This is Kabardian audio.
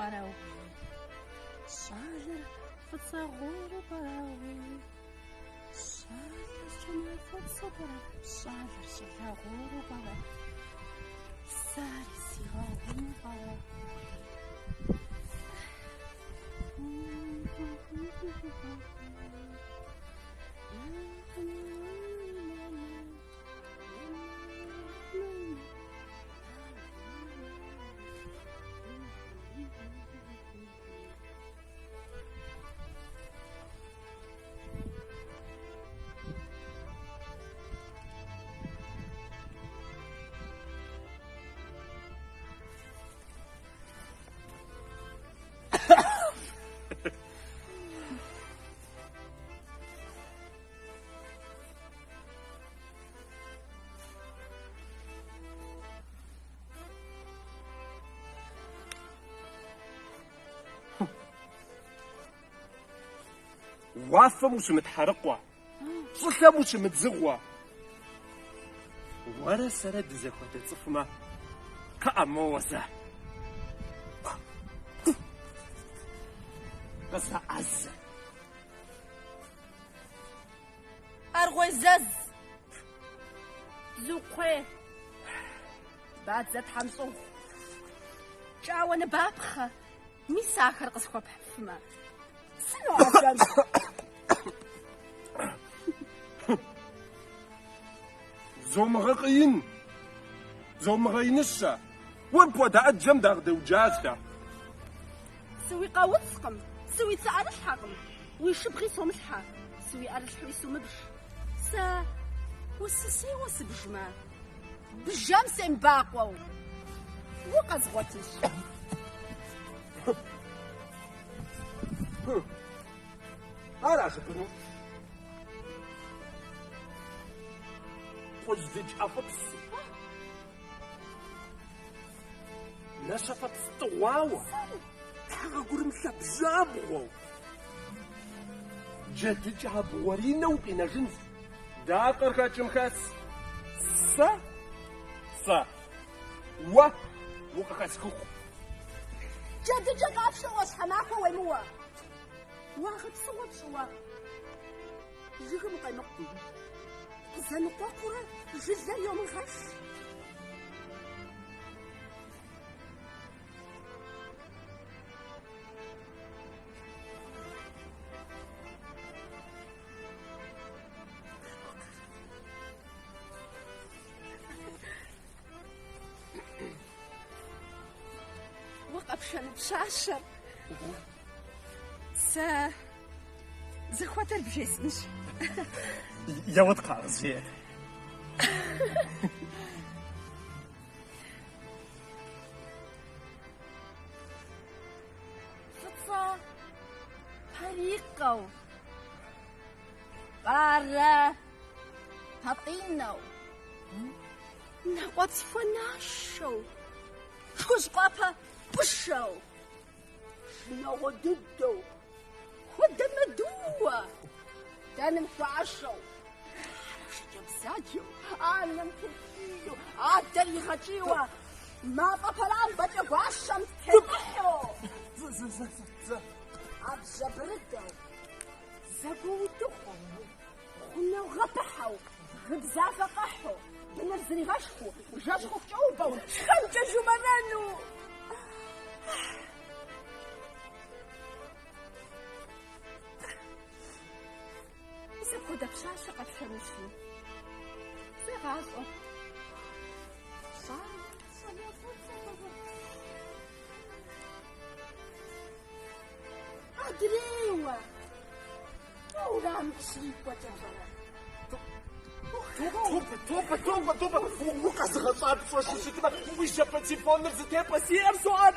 къарэу? Щӏалэр фӏыцӏэ гъуору пӏэрэ, уей? Щӏалэр щӏалэ фӏыцӏэу пӏэрэ? Щӏалэр щӏалэ гъуору пӏэрэ? Сэри сигъэгъуну пӏэрэ? Уафэм ущымытхьэрыкъуэ, щӏылъэм ущымыдзыгъуэ. Уэрэ сэрэ дызэхуэдэ цӏыхумэ, кхъыӏэ моуэ зэ. Къызэӏэзэ. Аргъуей зэз, бзу кхъуей, бадзэ тхьэмщӏыгъу, кӏауэ ныбапхъэ, мис ахэр къысхуэпхьыфмэ, сыноӏэзэнщ. Зомыгъэкъиин, зомыгъэиныщэ, уэ пхуэдэ ӏэджэм дакъыдэуджащ дэ. Сыуикъэуцкъым, сыуицыӏэрылъхьэкъым, уи шыбгъи сомылъхьэ, сыуиӏэрылъхьэуи сумыбж. Сэ усысейуэ сыбжмэ, бжэм семыбакъуэу, укъэзгъуэтынщ. Ара жыпӏэну? Кхъужь дыдж ӏэфӏыпсу. Нэщэфэпс тӏыгъуауэ, тхьэгъэгурым лъабжьабгъуэу, джэдыкӏэ абгъуэринэу укъинэжынщ. Дакъэр хэкӏым хэс. Сэ, сэ, уэ укъыхэсхыху. Джэдыкӏэ къапщтэу ӏуащхьэмахуэ уемыуэ. Уагъэ псыгъуэ пщӏыуэ жыгым укъемыкъу. Къызэныкъуэкъуурэ жылэр йомыгъэш. Уэ къэпшэну пщащэр сэ зыхуэдэр бжесӏэнщ. Еуэт кхъыӏэ, къызжеӏэт. Фӏыцӏэ пэрикъэу, къарэ папӏинэу, нэкъуэцхуэнашэу, шхужь къуапэ пӏышэу, шынагъуэ дыдэу, хуэдэмэдууэ, дэным хуэӏэщэу, хьэрэшыкӏэ бзаджэу, анэм текӏийу, адэр игъэкӏийуэ, мафӏэ пэрамбэкӏэ гуащэм телӏыхьу, ӏэбжьэ бырыдэу, зэгуэудыгъуэу, гъунэгъу гъэпыхьэу, гыбзафэ къэхьу, быныр зригъэшхыу, жэщ хъухукӏэ убэу, шхэнкӏэ жумэрэну. Мис апхуэдэ пщащэ къэпшэнущи, зэгъащӏэ. Щӏалэ, щӏалэ фӏыцӏэ пӏэрэ? Адрейуэ, уэрамым къыщрикӏуэкӏэ пщӏэрэ? Тобэ, тобэ, тобэ, тобэ, укъэзыгъэщӏар пщӏэжу щытмэ, уи жьэ патефоныр зытепӏэ си ӏэр соӏэт.